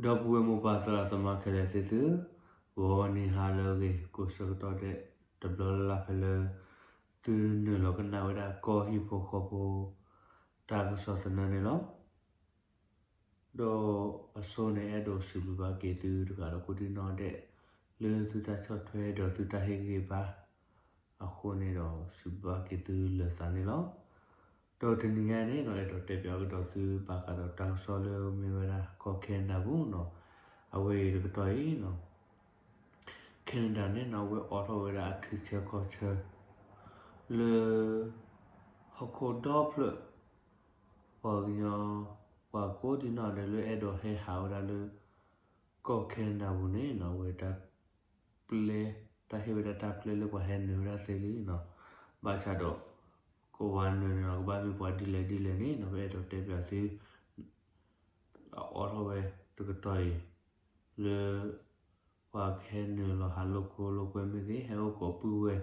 ဒီပုၢ်ဝဲၢ်မိၢ်ပၢ်သရၣ်သမါခဲလၢာ်သ့ၣ်သု, ဂီၤနံၤဟါလၢအဂ့ၤ ကိးဆၢကတီၢ်ဒဲး တဘျီလၢ်လၢ်ဖဲလၢ သုနုာ်လီၤကနၣ်ဝဲဒၣ် ကီၢ်ဟံၣ်ဖိဃီဖိ တၢ်ကစီၣ်သနၢၣ်န့ၣ်လီၤ. ဒီးအဆိန့ၣ် အဲၣ်ဒိးစံးဘျုးဘၣ်က့ၤသုတဂၤဒီးကိးဒံနီၢ်ဒဲး လၢသုတၢ်ဆီၣ်ထွဲဒီးသုတၢ်ဟ့ၣ်ဂံၢ်ဘါ အဃိန့ၣ်ဒီး စံးဘျုးဘၣ်က့ၤသုလၢာ်သးန့ၣ်လီၤ. ဒီးတနံၤညါန့ၣ် အဲၣ်ဒိးတဲပၠးကဒီးသု ဘၣ်ဃးဒီးတၢ်ကစီၣ်လၢမ့ၢ်ဝဲဒၣ် ကီၢ်ခဲနဒၤပူၤန့ၣ်, အဝဲအံၤတကတီၢ်အံၤန့ၣ် ခဲနဒၤန့ၣ်န့ၣ် အဝဲအိးထီၣ်ဝဲဒၣ်အထံဆၢကီၢ်ဆၢ လၢ ဟီၣ်ခိၣ်ဒီဖျၢၣ် ပှၤကညီ ပှၤကိးဒံနီၢ်ဒဲးလၢအဲၣ်ဒိးဟဲဟးဝဲဒၣ်လၢ ကီၢ်ခဲနဒၤပူၤန့ၣ်န့ၣ် အဝဲတၢ်ပျဲ တၢ်ဟ့ၣ်ဝဲဒၣ်တၢ်ပျဲလၢပှၤဟဲနုာ်ဝဲဒၣ်သ့လံန့ၣ်, ဘၣ်ဆၣ်ဒီး ကဝၤနုာ်န့ၣ်ဒီး ကဘၣ်မ့ၢ်ပှၤဒ်လဲၣ်ဒ်လဲၣ်န့ၣ်န့ၣ် ပအဲၣ်ဒိးတဲပၠးသု အိးထီၣ်ဝဲတကတီၢ်အံၤ လၢ ပှၤကဟဲနုာ်လီၤဟးလိာ်ခိၣ်လိာ်ကွဲမ့ၢ်ဂ့ၤ, ဟဲအိၣ်ကိးပုၢ်ဝဲၢ်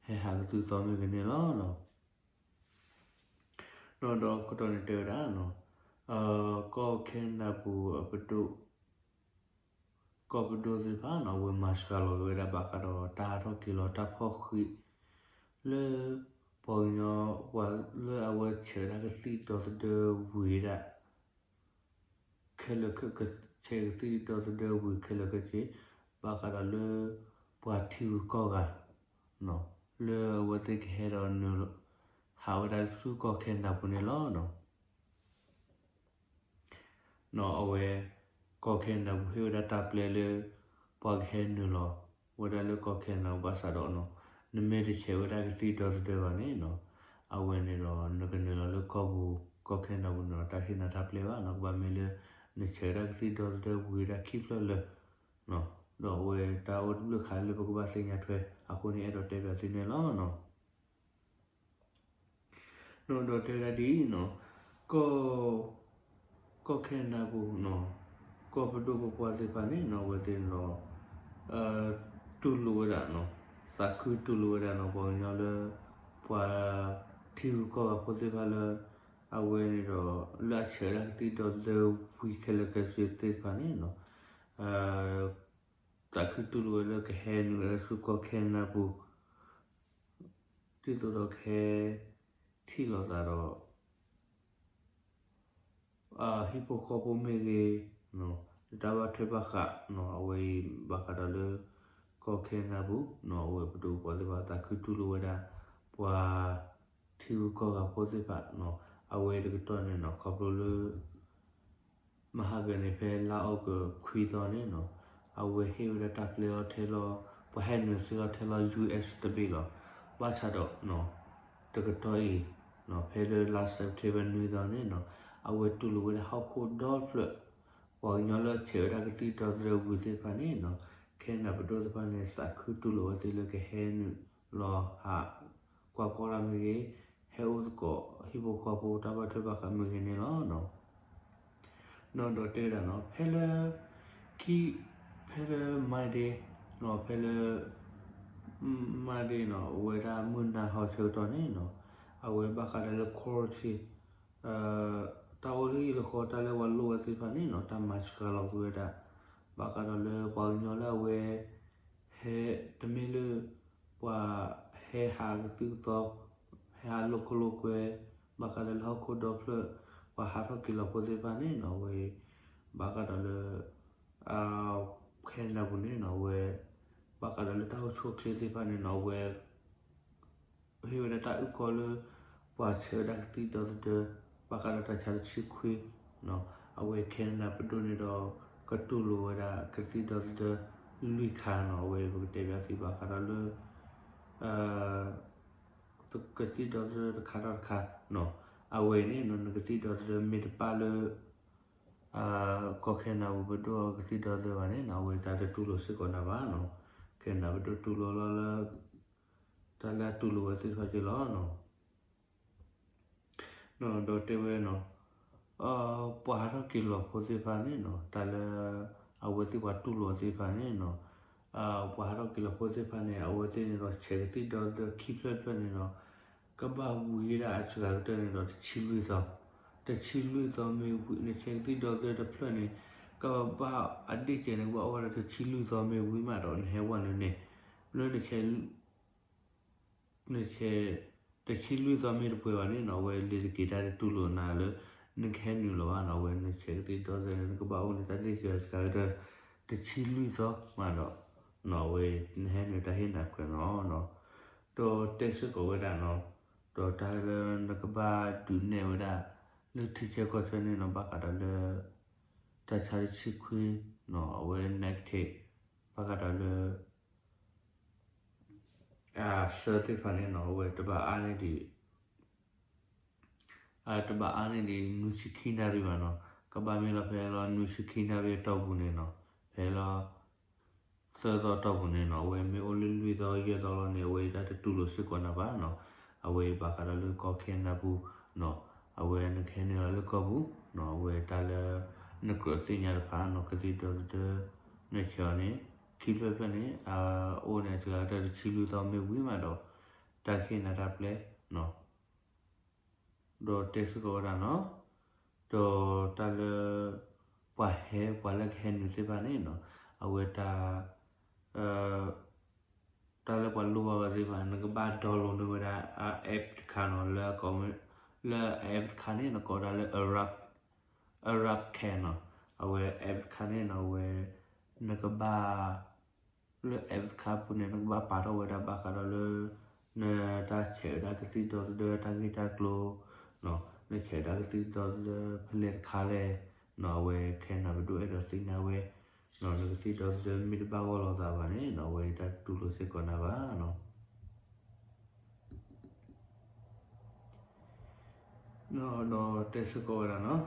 ဟဲဟးကသုၣ်သီမ့ၢ်ဂ့ၤန့ၣ်လီၤ. ဒီးတကတီၢ်န့ၣ်တဲဝဲဒၣ် ကီၢ်ခဲနဒၤပူၤအပဒိၣ် ကီၢ်ပဒိၣ်သ့ၣ်တဖၣ်န့ၣ် အဝဲမၤစှၤလီၤက့ၤဝဲဒၣ်ဘၣ်ဃးဒီးတၢ်ဟးထီၣ်က့ၤလီၤတၢ်ဖီၣ်ဃံး လၢ ပှၤကညီ ပှၤလၢအဝဲဆဲးဝဲဒၣ်ကသံၣ်ဒီသဒၢဝံၤဝဲဒၣ် ခဲလၢာ် ဆဲးကသံၣ်ဒီသဒၢဝံၤခဲလၢာ်ခဲဆ့ ဘၣ်ဃးဒီးလၢ ပှၤထံဂုၤကီၢ်ဂၤ လၢအဝဲသ့ၣ်ကဟဲဒီးနုာ် ဟးဝဲဒၣ်ဆူကီၢ်ခဲနဒၤပူၤန့ၣ်လီၤ. အဝဲ ကီၢ်ခဲနဒၤပူၤဟ့ၣ်ဝဲဒၣ်တၢ်ပျဲလၢ ပှၤကဟဲနုာ်လီၤ ဝဲဒၣ်လၢကီၢ်ခဲနဒၤပူၤဘၣ်ဆၣ်ဒီး နမ့ၢ်တဆဲးဝဲဒၣ်ကသံၣ်ဒီသဒၢဘၣ်န့ၣ် အဝဲန့ၣ်ဒီး နကနုာ်လီၤလၢကီၢ်ပူၤ ကီၢ်ခဲနဒၤပူၤန့ၣ်ဒီး တၢ်ဟ့ၣ်နၤတၢ်ပျဲဘၣ်န့ၣ် ကဘၣ်မ့ၢ်လၢ နဆဲးဝဲဒၣ်ကသံၣ်ဒီသဒၢဝံၤဝဲဒၣ်ခံဖျၢၣ်လၢာ် ဒီးအဝဲတၢ်အိၣ်တဘျုးခါလၢပကဘၣ်သ့ၣ်ညါထွဲ အဃိန့ၣ်အဲၣ်ဒိးတဲပၠးသုန့ၣ်လီၤ. ဒီးတဲဝဲဒၣ်ဒ်အံၤန့ၣ် ကီၢ် ကီၢ်ခဲနဒၤပူၤ ကီၢ်ပဒိၣ်ပပှၢ်သ့ၣ်တဖၣ်န့ၣ် အဝဲသ့ၣ်န့ၣ်ဒီး တူၢ်လိာ်ဝဲဒၣ် သးခုတူၢ်လိာ်ဝဲဒၣ်န့ၣ် ပှၤကညီလၢ ပှၤထံဂုၤကီၢ်ဂၤဖိသ့ၣ်တဖၣ်လၢ အဝဲန့ၣ်ဒီး လၢအဆဲးဝဲဒၣ်ကသံၣ်ဒီသဒၢဝံၤခဲလၢာ်ခဲဆ့သ့ၣ်တဖၣ်န့ၣ် သးခုတူၢ်လိာ်ဝဲလၢကဟဲနုာ်ဝဲဒၣ်ဆူကီၢ်ခဲနဒၤပူၤ ဒ်သိးဒီးကဟဲ ထံၣ်လိာ်သးဒီး ဟံၣ်ဖိဃီဖိမ့ၢ်ဂ့ၤ လၢတၢ်ဘၣ်ထွဲဘၣ်ဃး အဝဲအံၤဘၣ်ဃးဒီးလၢ ကီၢ်ခဲနဒၤပူၤ အဝဲပဒိၣ်ပပှၢ်သ့ၣ်တဖၣ်သးခုတူၢ်လိာ်ဝဲဒၣ် ပှၤထံဂုၤကီၢ်ဂၤဖိသ့ၣ်တဖၣ် အဝဲတကတီၢ်န့ၣ်န့ၣ် ခီဖျိလၢ မဟါကန့ၣ် ဖဲလါအီကူးခွံသီန့ၣ်န့ၣ် အဝဲဟ့ၣ်ဝဲဒၣ်တၢ်ပျဲလီၤထဲလီၤ ပှၤဟဲနုာ်သ့လီၤထဲလီၤ ယူၢ်အ့း တဘ့ၣ်လီၤ. ဘၣ်ဆၣ်ဒီး တကတီၢ်အံၤ ဖဲလၢလါစဲးပထ့ဘၢၣ်နွံသီန့ၣ်န့ၣ် အဝဲတူၢ်လိာ်ဝဲဒၣ်ဟီၣ်ခိၣ်ဒီဖျၢၣ် ပှၤကညီလၢဆဲးဝဲဒၣ်ကသံၣ်ဒီသဒၢဝံၤသ့ၣ်တဖၣ်န့ၣ်န့ၣ် ခဲနဒၤပဒိၣ်သ့ၣ်တဖၣ်န့ၣ် သးခုတူၢ်လိာ်ဝဲသ့လၢကဟဲနုာ်လီၤဟး ကွၢ်ကီတၢ်မ့ၢ်ဂ့ၤ, ဟဲအိၣ်သကိးဟံၣ်ဖိဃီဖိတၢ်ဘၣ်ထွဲဘၣ်ဃးမ့ၢ်ဂ့ၤန့ၣ်လီၤ. ဒီးတဲဝဲဒၣ်န့ၣ် ဖဲလၢ ခံ ဖဲလၢ Monday န့ၣ် ဖဲလၢ Monday န့ၣ် အဝဲဒၣ်မုၢ်နၤဟီဆၢကတီၢ်န့ၣ်န့ၣ် အဝဲဘၣ်ဃးဒီးလၢ quarantine တၢ်အိၣ်လၢဟံၣ်လၢဃီ တၢ်လၢပှၤလိၣ်ဝဲသ့ၣ်တဖၣ်န့ၣ်န့ၣ် တၢ်မၤစှၤလီၤကွံာ်ဝဲဒၣ် ဘၣ်ဃးဒီးလၢပှၤကညီလၢအဝဲ ဟဲ တမ့ၢ်လၢ ပှၤဟဲဟးကသုၣ်ကသီ ဟဲဟးလိာ်ခိၣ်လိာ်ကွဲ ဘၣ်ဃးဒီးလၢဟီၣ်ခိၣ်ဒီဖျၢၣ် ပှၤဟးထီၣ်က့ၤလီၤဖိသ့ၣ်တဖၣ်န့ၣ်န့ၣ် အဝဲ ဘၣ်ဃးဒီးလၢ ခဲနဒၤပူၤန့ၣ်န့ၣ် အဝဲ ဘၣ်ဃးဒီးလၢတၢ်အိၣ်ဆူၣ်အိၣ်ချ့သ့ၣ်တဖၣ်န့ၣ်န့ၣ် အဝဲ ဟ့ၣ်ဝဲဒၣ်တၢ်အုၣ်ကီၤလၢ ပှၤဆဲးဝဲဒၣ်ကသံၣ်ဒီသဒၢ ဘၣ်ဃးဒီးတၢ်ဆါတဆံခွံ အဝဲခဲနဒၤပဒိၣ်န့ၣ်ဒီး ကတူၢ်လိာ်ဝဲဒၣ်ကသံၣ်ဒီသဒၢ လွံၢ်ခါန့ၣ် အဝဲပကတဲဘၣ်သုဘၣ်ဃးဒီးလၢ ကသံၣ်ဒီသဒၢတခါဒီးတခါ အဝဲန့ၣ် နကသံၣ်ဒီသဒၢမ့ၢ်တပာ်လၢ ကီၢ်ခဲနဒၤပဒိၣ်အကသံၣ်ဒီသဒၢဘၣ်န့ၣ် အဝဲတၢ်တတူၢ်လိာ်စ့ၢ်ကီးနၤဘၣ်န့ၣ် ခဲနဒၤပဒိၣ်တူၢ်လိာ်လီၤလၢ တၢ်လၢအတူၢ်လိာ်ဝဲသ့ၣ်တဖၣ်က့လီၤ. ဒီးတဲဝဲန့ၣ် ပှၤဟးထီၣ်က့ၤလီၤဖိသ့ၣ်တဖၣ်န့ၣ်န့ၣ် တၢ်လၢ အဝဲသ့ၣ်ပှၤတူၢ်လိာ်သ့ၣ်တဖၣ်န့ၣ်န့ၣ် ပှၤဟးထီၣ်က့ၤလီၤဖိသ့ၣ်တဖၣ်န့ၣ် အဝဲသ့ၣ်န့ၣ်ဒီးဆဲးကသံၣ်ဒီသဒၢခံဖျၢၣ်တဖျၢၣ်န့ၣ်ဒီး ကဘၣ်ဝံၤဝဲဒၣ်အစှၤကတၢၢ်န့ၣ်ဒီးတဆံလွံၢ်သီ, တဆံလွံၢ်သီမ့ၢ်ဝံၤန့ၣ် ဆဲးကသံၣ်ဒီသဒၢတဖျၢၣ်န့ၣ် က ကဘၣ်အဒ့ၣ်ကဲန့ၣ် ကဘၣ်အိၣ်ဝဲဒၣ်တဆံလွံၢ်သီမ့ၢ်ဝံၤမးဒီး နဟဲဝဲနုာ်န့ၣ် လၢနဆဲး နဆဲး တဆံလွံၢ်သီမ့ၢ်တပှဲၤဘၣ်န့ၣ်နီၤ အဝဲလ့ၤတက့ၤတၢ်တတူၢ်လိာ်နၤလၢ နကဟဲနုာ်လီၤဘၣ်နီၤ အဝဲနဆဲးကသံၣ်ဒီသဒၢန့ၣ် နကဘၣ်အိၣ်န့ၣ် တၢ်ဒ့ၣ်ကဲစှၤကတၢၢ် တဆံလွံၢ်သီမးဒီး နီၤ အဝဲ နဟဲနုာ်တၢ်ဟ့ၣ်နၤခွဲးနီၤနီၤ ဒီးတဲစ့ၢ်ကီးဝဲဒၣ်နီၤ ဒီးတၢ်လၢနကဘၣ်ဒုးနဲၣ်ဝဲဒၣ် လၢထံဆၢကီၢ်ဆၢန့ၣ်နီၤ ဘၣ်ဃးဒီးလၢ တၢ်ဆါတဆံခွံနီၤ အဝဲ negative ဘၣ်ဃးဒီးလၢ အဆၢသ့ၣ်တဖၣ်န့ၣ်နီၤ အဝဲတဘၣ်အါန့ၢ်ဒံး အတဘၣ်အါန့ၢ်ဒံး နွံဆံခံနၣ်ရံၣ်ဘၣ်နီၤ ကဘၣ်မ့ၢ်လီၤဖဲလီၤ နွံဆံခံနၣ်ရံၣ်အတီၢ်ပူၤန့ၣ်နီၤ ဖဲလီၤ သၢသီအတီၢ်ပူၤန့ၣ်နီၤ အဝဲမ့ၢ်အိၣ်လၢလွံၢ်သီယဲၢ်သီလီၤန့ၣ် အဝဲတၢ်တတူၢ်လိာ်စ့ၢ်ကီးနၤဘၣ်နီၤ အဝဲဘၣ်ဃးဒီးလၢကီၢ်ခဲနဒၤပူၤနီၤ အဝဲနကဟဲနုာ်လီၤလၢကီၢ်ပူၤနီၤ အဝဲတၢ်လၢ နကြၢးသ့ၣ်ညါတဖၣ်နီၤ ကသံၣ်ဒီသဒၢ နဆဲးအီၤန့ၣ် ခံဖျၢၣ်ဖျၢၣ်န့ၣ် အအိၣ်န့ၣ် အစှၤကတၢၢ်တဆံလွံၢ်သီမ့ၢ်ဝံၤမးဒီး တၢ်ကဟ့ၣ်နၤတၢ်ပျဲနီၤ ဒီးတဲစ့ၢ်ကီးဝဲဒၣ်နီၤ ဒီးတၢ်လၢ ပှၤဟဲပှၤလၢကဟဲနုာ်သ့ၣ်တဖၣ်န့ၣ်နီၤ အဝဲတၢ် တၢ်လၢပှၤလိၣ်ဘၣ်ဝဲသ့ၣ်တဖၣ် နကဘၣ် download န့ၢ်ဝဲဒၣ် app တခါနီၤ လၢ app တခါန့ၣ် နကိးဒၣ်လၢ Arab Care နီၤ အဝဲ app တခါန့ၣ်နီၤ အဝဲ နကဘၣ် လၢ app တခါပူၤန့ၣ် နကဘၣ်ပာ်ထီၣ်ဝဲဒၣ်ဘၣ်ဃးဒီးလၢ နတၢ်ဆဲးဝဲဒၣ်ကသံၣ်ဒီသဒၢတၢ်ဂ့ၢ်တၢ်ကျိၤ နဆဲးဒၣ်ကသံၣ်ဒီသဒၢဖဲလဲၣ်တခါလဲၣ် အဝဲခဲနဒၤပဒိၣ်အဲၣ်ဒိးသ့ၣ်ညါဝဲ နကသံၣ်ဒီသဒၢမ့ၢ်တဘၣ်ဂီၢ်လိာ်သးဘၣ်န့ၣ် အဝဲတၢ်တူၢ်လိာ်စ့ၢ်ကီးနၤဘၣ်နီၤ ဒီးတဲစ့ၢ်ကီးဝဲဒၣ်နီၤ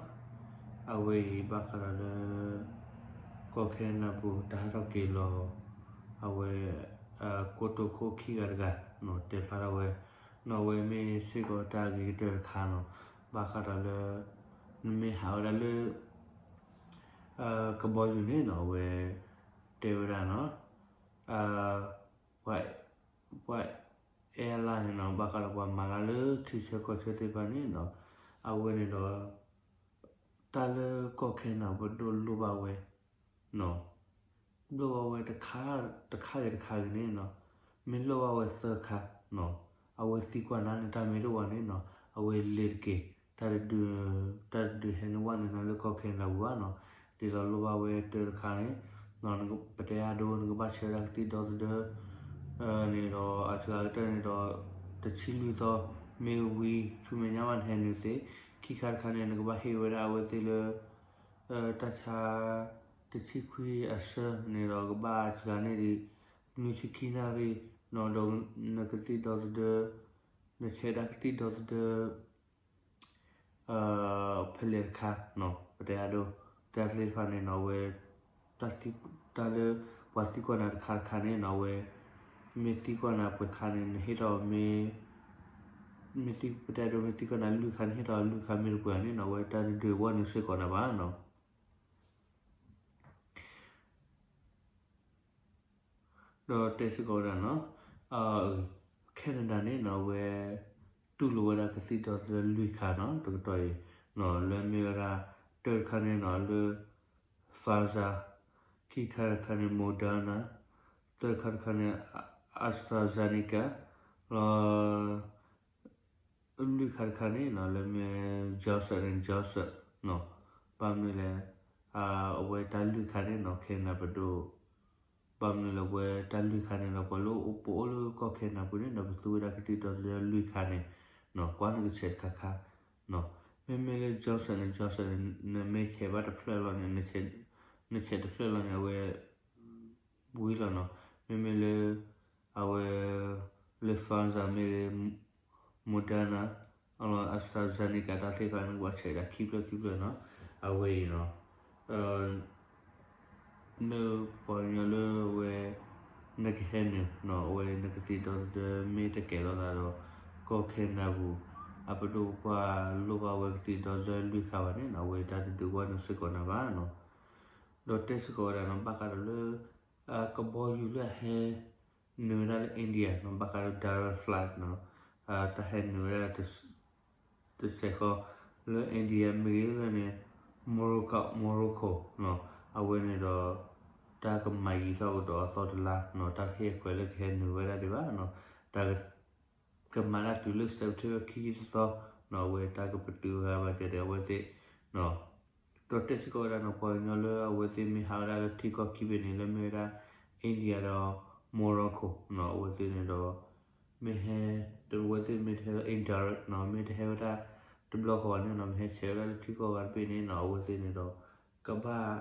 အဝဲအံၤဘၣ်ဃးဒီးလၢ ကီၢ်ခဲနဒၤပူၤတၢ်ဟးထီၣ်က့ၤလီၤ အဝဲ ကိတိာ်ခိၣ်ခံဂၤတဂၤ တဲဖျါထီၣ်ဝဲ နီၤအဝဲမ့ၢ်စ့ၢ်ကီးတၢ်ဂ့ၤကတၢၢ်တခါနီၤ ဘၣ်ဃးဒီးလၢ နမ့ၢ်ဟးဝဲဒၣ်လၢ ကဘီယူၤန့ၣ်နီၤ အဝဲ တဲဝဲဒၣ်နီၤ ပှၤ ပှၤ airline န့ၣ်နီၤ ဘၣ်ဃးဒီးပှၤမၤတၢ်လၢထံဆၢကီၢ်ဆၢသ့ၣ်တဖၣ်န့ၣ်နီၤ အဝဲန့ၣ်ဒီး တၢ်လၢကီၢ်ခဲနဒၤပဒိၣ်လိၣ်ဘၣ်ဝဲ လိၣ်ဘၣ်ဝဲတခါ တခါဂ့ၤတခါဂ့ၤန့ၣ်နီၤ မ့ၢ်လိၣ်ဘၣ်ဝဲသၢခါနီၤ အဝဲသံကွၢ်နၤန့ၣ် တၢ်မ့ၢ်တအိၣ်ဘၣ်န့ၣ်နီၤ အဝဲလ့ၤတက့ၢ် တၢ်တဒုး တၢ်တဒုးဟဲနုာ်ဝဲနုာ်နၤလၢကီၢ်ခဲနဒၤပူၤဘၣ်နီၤ ဒ်သိးလိၣ်ဘၣ်ဝဲတၢတခါန့ၣ် ပတဲအဒိ နကဘၣ်ဆဲးဝဲဒၣ်ကသံၣ်ဒီသဒၢ န့ၣ်ဒီး အစှၤကတၢၢ်န့ၣ်ဒီး တဆံလွံၢ်သီ မ့ၢ်ဝံၤ ဆူမဲာ်ညါဘၣ်နဟဲနုာ်သ့ ခံခါတခါန့ၣ် နကဘၣ်ဟ့ၣ်ဝဲဒၣ်အဝဲသ့ၣ်လၢ တၢ်ဆါ တဆံခွံအဆၢန့ၣ်ဒီး ကဘၣ်စှၤန့ၢ်ဒံး နွံဆံခံနၣ်ရံၣ် နီၤဒီး နကသံၣ်ဒီသဒၢ နဆဲးဒၣ်ကသံၣ်ဒီသဒၢ ဖဲလဲၣ်တခါနီၤ ပတဲအဒိ တၢ်သ့ၣ်တဖၣ်န့ၣ်နီၤ အဝဲ တၢ်လၢ ပှၤသံကွၢ်နၤတခါတခါန့ၣ်နီၤ အဝဲ မ့ၢ်သံကွၢ်နၤပှဲၤခါန့ၣ် နဟ့ၣ်ထီၣ်မ့ၢ် မ့ၢ်သံ ပတဲအဒိ မ့ၢ်သံကွၢ်နၤလွံၢ်ခါ နဟ့ၣ်ထီၣ်လွံၢ်ခါ မ့ၢ်တပှဲၤန့ၣ်နီၤ အဝဲတၢ်တဒုးဝဲနုာ်စ့ၢ်ကီးနၤဘၣ်နီၤ ဒီးတဲစ့ၢ်ကီးဝဲဒၣ်နီၤ Canada န့ၣ်နီၤ အဝဲ တူၢ်လိာ်ဝဲဒၣ်ကသံၣ်ဒီသဒၢလွံၢ်ခါနီၤ တကတီၢ်အံၤ လၢမ့ၢ်ဝဲဒၣ် တၢတခါန့ၣ်နီၤ လၢ Pfizer ခံခါတခါန့ၣ် Moderna သၢခါတခါန့ၣ် AstraZeneca လီၤ လွံၢ်ခါတခါန့ၣ်နီၤ လၢမ့ၢ် Johnson and Johnson နီၤ ဘၣ်မနုၤလဲၣ် အဝဲတၢ်လွံၢ်ခါန့ၣ်နီၤ Canada ပဒိၣ် ဘၣ်မနုၤလဲၣ် ပဝဲတၢ်လွံၢ်ခါန့ၣ်ဒီး ပှၤလၢပအိၣ်လၢကီၢ် Canada ပူၤန့ၣ်ဒီး ပသူဝဲဒၣ်ကသံၣ်ဒီသဒၢလွံၢ်ခါန့ၣ်နီၤ ကွၢ်နကဆဲးတခါခါနီၤ မ့မ့ၢ်လၢ Johnson and Johnson န့ၣ် နမ့ၢ်ဆဲးဘၣ်တဖျၢၣ်လီၤန့ၣ် နဆဲးတဖျၢၣ်လီၤန့ၣ် အဝဲ ဝံၤလီၤနီၤ မ့မ့ၢ်လၢ အဝဲ လၢ Pfizer မ့ၢ်ဂ့ၤ Moderna အလီၤ AstraZeneca တၢ်သ့ၣ်တဖၣ်န့ၣ် ပှၤဆဲးဒၣ်ခံဖျၢၣ်ခံဖျၢၣ်နီၤ အဝဲအံၤနီၤ လၢပှၤကညီလၢအဝဲ နကဟဲနုာ်နီၤ အဝဲနကသံၣ်ဒီသဒၢမ့ၢ်တကဲၤလိာ်သးဒီး ကီၢ် Canada ပူၤ အပဒိၣ်ပှၢ်လိၣ်ဘၣ်ဝဲကသံၣ်ဒီသဒၢလွံၢ်ခါဘၣ်န့ၣ်နီၤ အဝဲတၢ်တဒုးဝဲနုာ်စ့ၢ်ကီးနၤဘၣ်နီၤ ဒီးတဲစ့ၢ်ကီးဝဲဒၣ်နီၤ ဘၣ်ဃးဒီးလၢ ကဘီယူၤလၢအဟဲ နုာ်ဝဲဒၣ်လၢ India နီၤ ဘၣ်ဃးဒီး direct flight နီၤ တၢ်ဟဲနုာ်ဝဲဒၣ် တစဲးဃီ လၢ India မ့ၢ်ဂ့ၤလၢန့ၣ် Morocco Morocco နီၤ အဝဲန့ၣ်ဒီး တၢ်ကမၤယံၤထီၣ်ကဒီးအသီတလါနီၤ, တၢ်ဟ့ၣ်အခွဲးလၢကဟဲနုာ်ဝဲဒၣ်ဒံးဘၣ်နီၤ, တၢ်က ကမၤတၢ်တုၤလၢ September ခံဆံတသီ နီၤ, အဝဲတၢ်ကပတုာ်ဂၤဘၣ်ကဲဒီးအဝဲသ့ၣ်နီၤ, ဒီးတဲစ့ၢ်ကီးဝဲဒၣ်နီၤ, ပှၤကညီလၢအဝဲသ့ၣ်မ့ၢ်ဟးဝဲဒၣ်လၢထံကီၢ်ခံဘ့ၣ်န့ၣ် လၢမ့ၢ်ဝဲဒၣ် India ဒီး Morocco နီၤ, အဝဲသ့ၣ်န့ၣ်ဒီး မ့ၢ်ဟဲ အဝဲသ့ၣ်မ့ၢ်တဟဲ indirect နီၤ, မ့ၢ်တဟဲဝဲဒၣ်တဘျီဃီဘၣ်န့ၣ်နီၤ, မ့ၢ်ဟဲဆဲးဝဲဒၣ်လၢထံကီၢ်ဂၤတဘ့ၣ်န့ၣ်နီၤ, အဝဲသ့ၣ်န့ၣ်ဒီး ကဘၣ်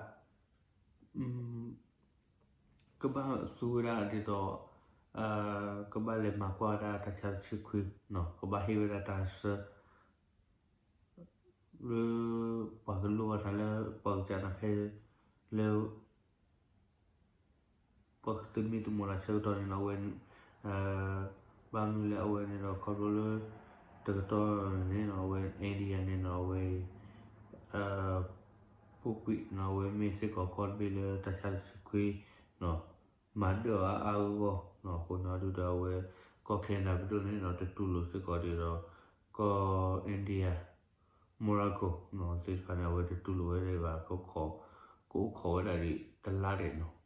ကဘၣ်သူဝဲဒၣ်ဒ်သိး ကဘၣ်လဲၤမၤကွၢ်ဝဲဒၣ်တၢ်ဆါတဆံခွံနီၤ, ကဘၣ်ဟ့ၣ်ဝဲဒၣ်တၢ်ဆၢ လၢ ပှၤကလိၣ်ဘၣ်တၢ်လၢပှၤကစၢ်န့ၣ်ဖဲ လၢ ပှၤကသမံသမိးတၢ်ဆၢကတီၢ်န့ၣ်နီၤ, အဝဲ ဘၣ်မနုၤလဲၣ်အဝဲန့ၣ်ဒီး ခီဖျိလၢ တကတီၢ်န့ၣ်နီၤ အဝဲ India န့ၣ်နီၤ အဝဲ ပူၤကွံာ်နီၤ အဝဲမ့ၢ်စ့ၢ်ကီးကီၢ်တဘ့ၣ်လၢတၢ်ဆါတဆံခွံနီၤ မၤဒၢၣ်အီၤအါအါဂီၢ်ဂီၢ်နီၤ, အဃိန့ၣ်ဒုးဒီးအဝဲ ကီၢ် Canada ပဒိၣ်န့ၣ်နီၤ တတူၢ်လိာ်စ့ၢ်ကီးဒ်ဒီး ကီၢ် India Morocco နီၤ သ့ၣ်တဖၣ်န့ၣ် အဝဲတတူၢ်လိာ်ဝဲဒၣ်ဘၣ် ကအိၣ်ခိးဝဲဒၣ်ဒ်တလါဒဲးနီၤ.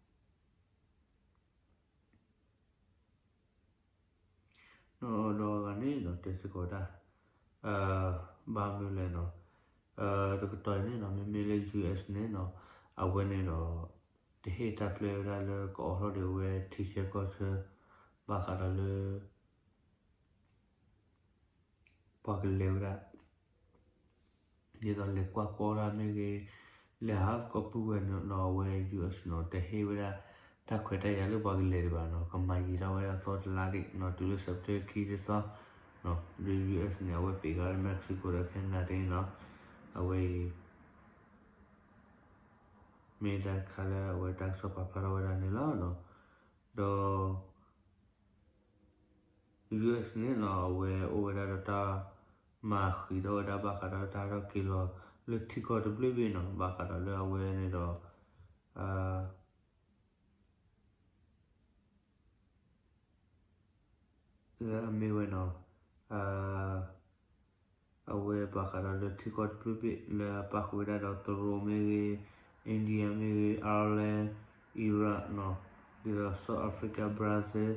ဒီးအဂၤန့ၣ်နီၤ တဲစ့ၢ်ကီးဝဲဒၣ် ဘၣ်မနုၤလဲၣ်နီၤ, တကတီၢ်အံၤန့ၣ်နီၤ မ့မ့ၢ်လၢ US န့ၣ်နီၤ အဝဲန့ၣ်ဒီး တဟ့ၣ်တၢ်ပျဲဝဲဒၣ်လၢကအိးထီၣ်ဒံးဝဲထံဆၢကီၢ်ဆၢ ဘၣ်ဃးဒီးလၢ ပှၤကလဲၤဝဲဒၣ် ဒ်သိးလဲၤကွၢ်ကီတၢ်မ့ၢ်ဂ့ၤ, လဲၤဟးသကိးပုၢ်ဝဲၢ်န့ၣ်နီၤ အဝဲ US နီၤ တဟ့ၣ်ဝဲဒၣ် တၢ်ခွဲးတၢ်ယာ်လၢပှၤကလဲၤဒံးဘၣ်နီၤ, ကမၤယံၤထီၣ်ဝဲဒၣ်အသီတလါဒံးနီၤ တုၤလၢ September ခံဆံတသီနီၤ, ဒီး US န့ၣ် အဝဲပံးဃာ်လၢ Mexico ဒီး Canada တ့ၢ်နီၤ, အဝဲအံၤ မ့ၢ်တၢ်တခါလၢအဝဲတၢ်ကစီၣ်ပာ်ဖျါထီၣ်ဝဲဒၣ်န့ၣ်လီၤ. ဒီး US န့ၣ်နီၤ အဝဲအိၣ်ဝဲဒၣ်ဒီးတၢ်မၤဃံးထီၣ်ဝဲဒၣ်ဘၣ်ဃးဒီးတၢ်ထီၣ်က့ၤလီၤလၢထံကီၢ်တဘျုးဘ့ၣ်နီၤ, ဘၣ်ဃးဒီးလၢအဝဲန့ၣ်ဒီး လၢအမ့ၢ်ဝဲနီၤ အဝဲဘၣ်ဃးဒီးလၢထံကီၢ်တဘျုးဘ့ၣ် လၢအပာ်ဃုာ်ဝဲဒၣ်ဒီး တရူးမ့ၢ်ဂ့ၤ, India မ့ၢ်ဂ့ၤ, Ireland, Iraq နီၤ, ဒ်သိး South Africa, Brazil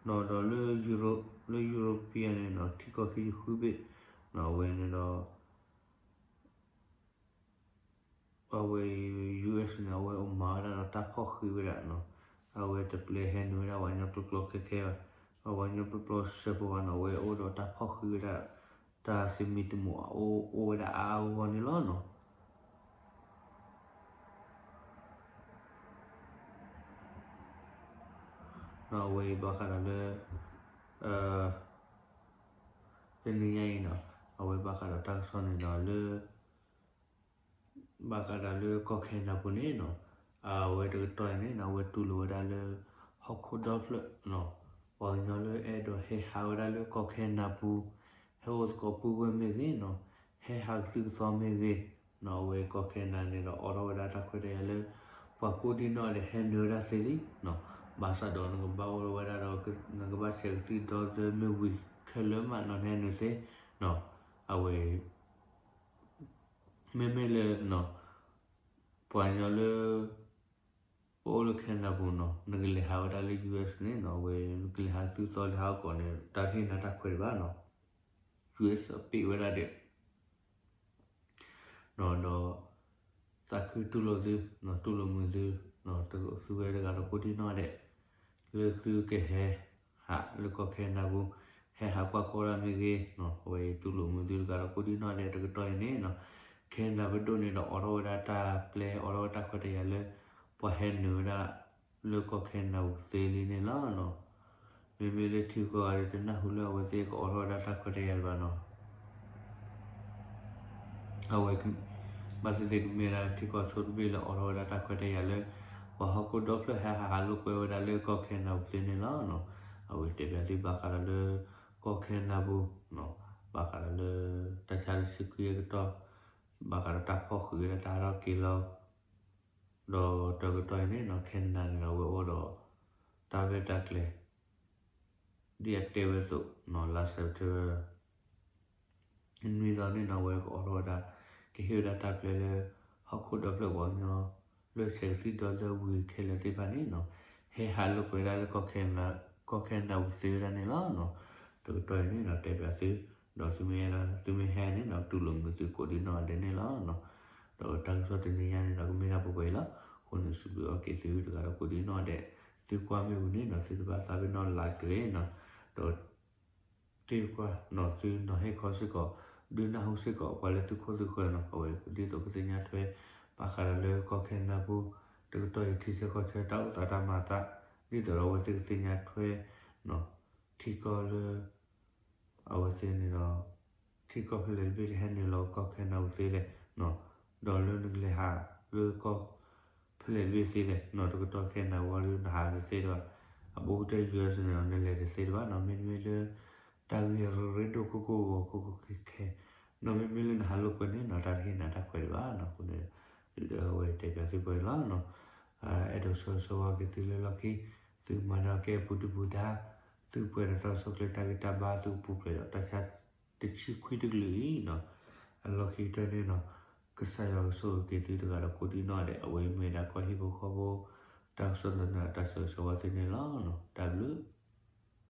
နီၤ, ဒီးလၢ Europe လၢ European န့ၣ်နီၤ ထံကီၢ်ခံဆံဃုဘ့ၣ်နီၤ, အဝဲန့ၣ်ဒီး အဝဲ US န့ၣ် အဝဲအိၣ်မၤဝဲဒၣ်ဒီးတၢ်ဖီၣ်ဃံးဝဲဒၣ်နီၤ, အဝဲတပျဲဟဲနုာ်ဝဲဒၣ်ပှၤကညီကျိကျိခဲခဲဘၣ်, ပှၤကညီကျိကျိစဲးဖိဘၣ်နီၤ, အဝဲအိၣ်ဒီးတၢ်ဖီၣ်ဃံးဝဲဒၣ် တၢ်သမံသမိးအအိၣ်အိၣ်ဝဲဒၣ်အါအါဂီၢ်ဂီၢ်န့ၣ်လီၤနီၤ. နီၤ အဝဲအံၤဘၣ်ဃးဒီးလၢ တနံၤညါအံၤနီၤ အဝဲဘၣ်ဃးဒီးတၢ်ကစီၣ်န့ၣ်နီၤ လၢ ဘၣ်ဃးဒီးလၢကီၢ် Canada ပူၤန့ၣ်နီၤ, အဝဲတကတီၢ်အံၤန့ၣ်နီၤ အဝဲတူၢ်လိာ်ဝဲဒၣ်လၢ ဟီၣ်ခိၣ်ဒီဖျၢၣ်နီၤ, ပှၤကညီလၢအဲၣ်ဒိးဟဲဟးဝဲဒၣ်လၢကီၢ် Canada ပူၤ, ဟဲအိၣ်သကိးပုၢ်ဝဲၢ်မ့ၢ်ဂ့ၤနီၤ, ဟဲဟးကသုၣ်ကသီမ့ၢ်ဂ့ၤနီၤ, အဝဲကီၢ် Canada န့ၣ်ဒီး အိးထီၣ်ဝဲဒၣ်တၢ်ခွဲးတၢ်ယာ်လၢ ပှၤကိးဒံနီၢ်ဒဲးဟဲနုာ်ဝဲဒၣ်သ့လံနီၤ, ဘၣ်ဆၣ်ဒီးနကဘၣ်အိၣ်ဝဲဒၣ်ဒီး နကဘၣ်ဆဲးကသံၣ်ဒီသဒၢမ့ၢ်ဝံၤခဲလၢာ်မးနီၤ နဟဲနုာ်သ့နီၤ, အဝဲ မ့မ့ၢ်လၢ ပှၤကညီလၢ အိၣ်လၢ Canada ပူၤနီၤ နကလဲၤဟးဝဲဒၣ်လၢ US န့ၣ်နီၤ အဝဲ နကလဲၤဟးသုသီလဲၤဟးအိၣ်ကီးန့ၣ် တၢ်တဟ့ၣ်နၤတၢ်ခွဲးဒံးဘၣ်နီၤ, US ပ့းဝဲဒၣ်ဒဲး ဒီး သးခုတူၢ်လိာ်သု တူၢ်လိာ်မုာ်သု သုဝဲတဂၤဒီးကိးဒံနီၢ်ဒဲး လၢသုကဟဲ ဟးလၢကီၢ် Canada ပူၤ ဟဲဟးကွၢ်ကီတၢ်မ့ၢ်ဂ့ၤ, အဝဲအံၤတူၢ်လိာ်မုာ်သုတဂၤဒီးကိးဒံနီၢ်ဒဲး တကတီၢ်အံၤန့ၣ်နီၤ, Canada ပဒိၣ်န့ၣ်ဒီးအိးထီၣ်ဝဲဒၣ်တၢ်ပျဲ အိးထီၣ်ဝဲတၢ်ခွဲးတၢ်ယာ်လၢ ပှၤဟဲနုာ်ဝဲဒၣ်လၢကီၢ် Canada ပူၤသ့လံန့ၣ်လီၤ. မ့မ့ၢ်လၢထံကီၢ်ဂၤဒီး တနၢ်ဟူလၢအဝဲသ့ၣ်ကအိးထီၣ်ဝဲဒၣ်တၢ်ခွဲးတၢ်ယာ်ဘၣ်နီၤ. အဝဲ ဘၣ်သ့ၣ်သ့ၣ်ကမ့ၢ်ဒၣ်ထံကီၢ်ဆိတဘ့ၣ်လၢအိးထီၣ်ဝဲဒၣ်တၢ်ခွဲးတၢ်ယာ်လၢ ပှၤဟီၣ်ခိၣ်ဒီဖျၢၣ်ဟဲဟးလိာ်ကွဲဝဲဒၣ်လၢကီၢ် Canada ပူၤသ့န့ၣ်လီၤ. အဝဲတဲဘၣ်သုဘၣ်ဃးဒီးလၢ ကီၢ် Canada ပူၤ ဘၣ်ဃးဒီးလၢ တၢ်ဆါတဆံခွံအကတီၢ် ဘၣ်ဃးဒီးတၢ်ဖီၣ်ဃံးဝဲဒၣ်တၢ်ထီၣ်က့ၤလီၤ ဒီးတကတီၢ်အံၤန့ၣ်နီၤ Canada န့ၣ်ဒီး အဝဲအိၣ်ဒီး တၢ်ရဲၣ်တၢ်ကျဲၤ ဒ်အတဲဝဲအသိးနီၤ လါ September နွံသီန့ၣ်နီၤ အဝဲကအိးထီၣ်ဝဲဒၣ် ကဟ့ၣ်ဝဲဒၣ်တၢ်ပျဲလၢ ဟီၣ်ခိၣ်ဒီဖျၢၣ်ပှၤကညီ လၢဆဲးကသံၣ်ဒီသဒၢဝံၤခဲလၢာ်သ့ၣ်တဖၣ်န့ၣ်နီၤ, ဟဲဟးလိာ်ကွဲဒၣ်လၢ ကီၢ်ခဲနဒၤပူၤသ့ဝဲဒၣ်န့ၣ်လီၤ. တကတီၢ်အံၤန့ၣ်နီၤ တဲပၠးသု, ဒီးသုမ့ၢ်အဲၣ်ဒိး သုမ့ၢ်ဟဲန့ၣ်နီၤ တူၢ်လိာ်မုာ်သုကိးဒံနီၢ်ဂၤဒဲးန့ၣ်လီၤ. ဒီးတၢ်ကစီၣ်တနံၤညါန့ၣ်နီၤ ကမ့ၢ်ဒၣ်ပှဲၤပှဲၤအံၤလီၤ. အဃိန့ၣ် စံးဘျုးအီၣ်က့ၤသုတဂၤဒီးကိးဒံနီၢ်ဂၤဒဲး, သုကွၢ်မ့ၢ်ဝံၤန့ၣ်နီၤ သုတဘၣ်သးပ့ၤနီၣ် like တဂ့ၤနီၤ, ဒီး တ့ၢ်ကွၢ်နီၤ သုနီၤဟ့ၣ်ခီစ့ၢ်ကီး, ဒုးနၢ်ဟူစ့ၢ်ကီး ပှၤလၢသုခိၣ်သုဃၢၤနီၤ, အဝဲဒ်သိးကသ့ၣ်ညါထွဲ ဘၣ်ဃးဒီးလၢကီၢ်ခဲနဒၤပူၤ တကတီၢ်အံၤ ထံဆၢကီၢ်ဆၢတၢ်အိၣ်သးတၢ်မၤအသး, ဒ်သိးဒီးအဝဲသ့ၣ်ကသ့ၣ်ညါထွဲ ထံကီၢ်လၢ အဝဲသ့ၣ်န့ၣ်ဒီး ထံကီၢ်ဖဲလဲၣ်တဘ့ၣ်လၢဟဲနုာ်လီၤကီၢ်ခဲနဒၤပူၤသ့လဲၣ်, ဒီးလၢနကလဲၤဟးလၢကီၢ် ဖဲလဲၣ်တဘ့ၣ်သ့လဲၣ်နီၤ, တကတီၢ်ခဲနဒၤဝံၤဒီးနဟးတသ့ဒံးဘၣ်, အဘူးကတၢၢ် ယူအက်စ် န့ၣ်ဒီး နလဲၤတသ့ဒံးဘၣ်နီၤ, မ့တမ့ၢ်လၢ တၢ်ဂ့ၢ်ရ့ဒိၣ်ခိၣ်ကိၢ်ဂီၤခိၣ်ခိၣ်ခဲခဲနီၤ, မ့မ့ၢ်လၢနဟးလိာ်ကွဲန့ၣ်နီၤ တၢ်တဟ့ၣ်နၤတၢ်ခွဲးဒံးဘၣ်နီၤ, အဃိန့ၣ် ဒုးဒီးအဝဲတဲပၠးသုပှဲၤလီၤနီၤ, အဲၣ်ဒိးဆၢဂ့ၤဆၢဝါက့ၤသုလၢလီၢ်ခံ, သုမၤန့ၢ်ကဲပူၤဒုၣ်ပူၤဒါ, သုပှဲၤဒီးတၢ်ကစီၣ်ကျဲတၢ်ဂံၢ်တၢ်ဘါ သုကပူၤဖျဲးဒီးတၢ်ဆါ တဆံခွံတကလုာ်အံၤနီၤ, အလီၢ်ခံကတၢၢ်န့ၣ်နီၤ, ကစၢ်ယွၤကဆိၣ်ဂ့ၤက့ၤသုတဂၤဒီးကိးဒံနီၢ်ဂၤဒဲး, အဝဲမ့ၢ်ဝဲဒၣ်ကီၢ်ဟံၣ်ဖိဃီဖိ တၢ်ကစီၣ်သနၢၣ် တၢ်ဆၢဂ့ၤဆၢဝါသုန့ၣ်လီၤ. တၢ်ဘျုး